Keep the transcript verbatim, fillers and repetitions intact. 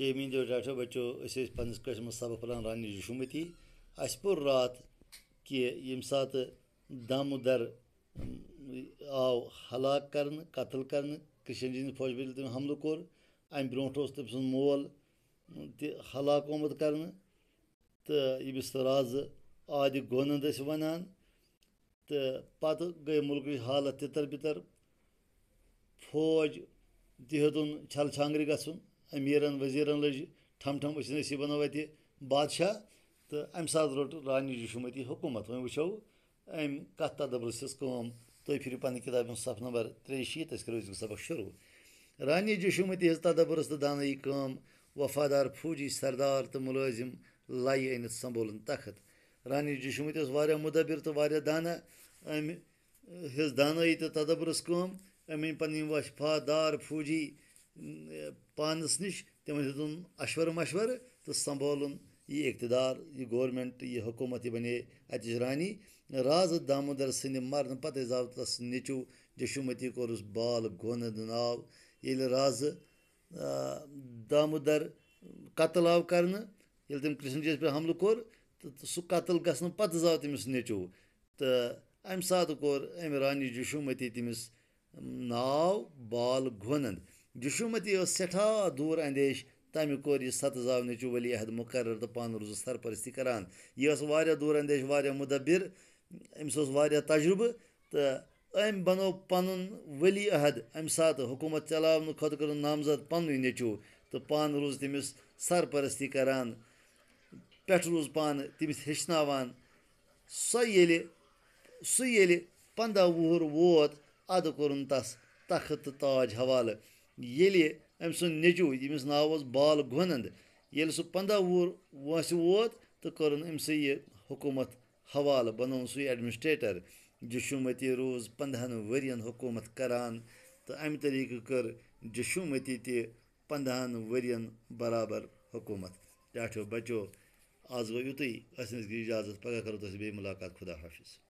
A میٛٲنیو ٹاٹھیو بچو، أسۍ ٲسۍ پنٛنِس کٲشرِس منٛز سبق پران رانی جشومتی۔ اَسہِ پوٚر راتھ کہِ ییٚمہِ ساتہٕ دامودر، اَم، آو ہلاک کرنہٕ، قتل کرنہٕ، کرشن جی ہٕنٛدِ فوجہِ پٮ۪ٹھ ییٚلہِ تٔمۍ حملہٕ کوٚر، اَمہِ برونٛٹھ اوس تٔمۍ سُنٛد مول تہِ ہلاک آمُت کرنہٕ، تہٕ ییٚمِس رازٕ آدِ گونند ٲسۍ ونان۔ تہٕ پتہٕ گٔے مُلکٕچ حالت تِتر بِتر۔ فوج تہِ ہیوٚتُن چھل چھانگرِ گژھُن، امیٖرن وزیٖرن لٔج ٹھم ٹھم، أسۍ نصیٖبن وتہِ بادشاہ۔ تہٕ امہِ ساتہٕ روٚٹ رانی جشومتی حکوٗمت۔ وۄنۍ وٕچھو أمۍ کتھ تدبرس ہٕنٛز کٲم۔ تُہۍ پھِرِو پننہِ کِتابہِ ہُنٛد صفہٕ نمبر ترٛیٚیہِ شیٖتھ، أسۍ کرو أزیُک سبق شروع۔ رانی جشومتی ہٕنٛز تدبرس تہٕ دانٲیی کٲم، وفادار فوجی سردار تہٕ مُلٲزِم لایہِ أنِتھ سنبھولُن تخت۔ رانی جشومتی اوس واریاہ مُدبِر تہٕ واریاہ دانا۔ أمۍ ہٕنٛز دانٲیی تہٕ تدبرس کٲم، أمۍ أنۍ پنٕنۍ وفادار فوجی، اۭں، پانس نِش، تِمن ہیوٚتُن اشورٕ مشورٕ تہٕ سنبھولُن یہِ اقتدار، یہِ گورنمنٹ، یہِ حکوٗمت، یہِ بنے اتِچ رانی۔ رازٕ دامودر سٕنٛدِ مرنہٕ پتہٕ زاو تس نیٚچو جشومتی، کوٚرُس بال گونند ناو۔ ییٚلہِ رازٕ، آ، دامودر قتل آو کرنہٕ، ییٚلہِ تٔمۍ کرشن جیَس پٮ۪ٹھ حملہٕ کوٚر، تہٕ، تہٕ سُہ قتل گژھنہٕ پتہٕ زاو تٔمِس نیٚچو۔ تہٕ امہِ ساتہٕ کوٚر أمۍ رانی جشومتی تٔمِس ناو بال گونند۔ جشومتی ٲس سٮ۪ٹھاہ دوٗر اندیش تَمہِ کوٚر یہِ ستہٕ زاو نیٚچو ولی عہد مقرر تہٕ پانہٕ روٗزٕس سرپرستی کران۔ یہِ ٲس واریاہ دوٗر اندیش، واریاہ مُدبِر، أمِس اوس واریاہ تجرُبہٕ، تہٕ أمۍ بنوو پنُن ولی عہد۔ امہِ ساتہٕ حکوٗمت چلاونہٕ خٲطرٕ کوٚرُن نامزد پننُے نیٚچو، تہٕ پانہٕ روٗز تٔمِس سرپرستی کران، پٮ۪ٹھٕ روٗز پانہٕ تٔمِس ہیٚچھناوان۔ سۄ ییٚلہِ، سُہ ییٚلہِ پنٛداہ وُہُر ووت، اَدٕ کوٚرُن تَس تخت تہٕ تاج حوالہٕ۔ ییٚلہِ أمۍ سُنٛد نیٚچوٗ، ییٚمِس ناو اوس بال گونند، ییٚلہِ سُہ پنٛداہ وُہُر وٲنٛسہِ ووت تہٕ کوٚرُن أمۍ سٕے یہِ حکوٗمت حوالہٕ، بنووُن سُے ایڈمنسٹریٹر۔ جشومتی روٗز پنٛداہن ؤرین حکوٗمت کران، تہٕ اَمہِ طریٖقہٕ کٔر جشومتی تہِ پنٛداہن ؤرین برابر حکوٗمت۔ ٹاٹھیو بچو، آز گوٚو یُتُے، اَسہِ نِش گٔے اجازت، پگاہ کرو تۄہہِ سۭتۍ بیٚیہِ مُلاقات۔ خدا حافظ۔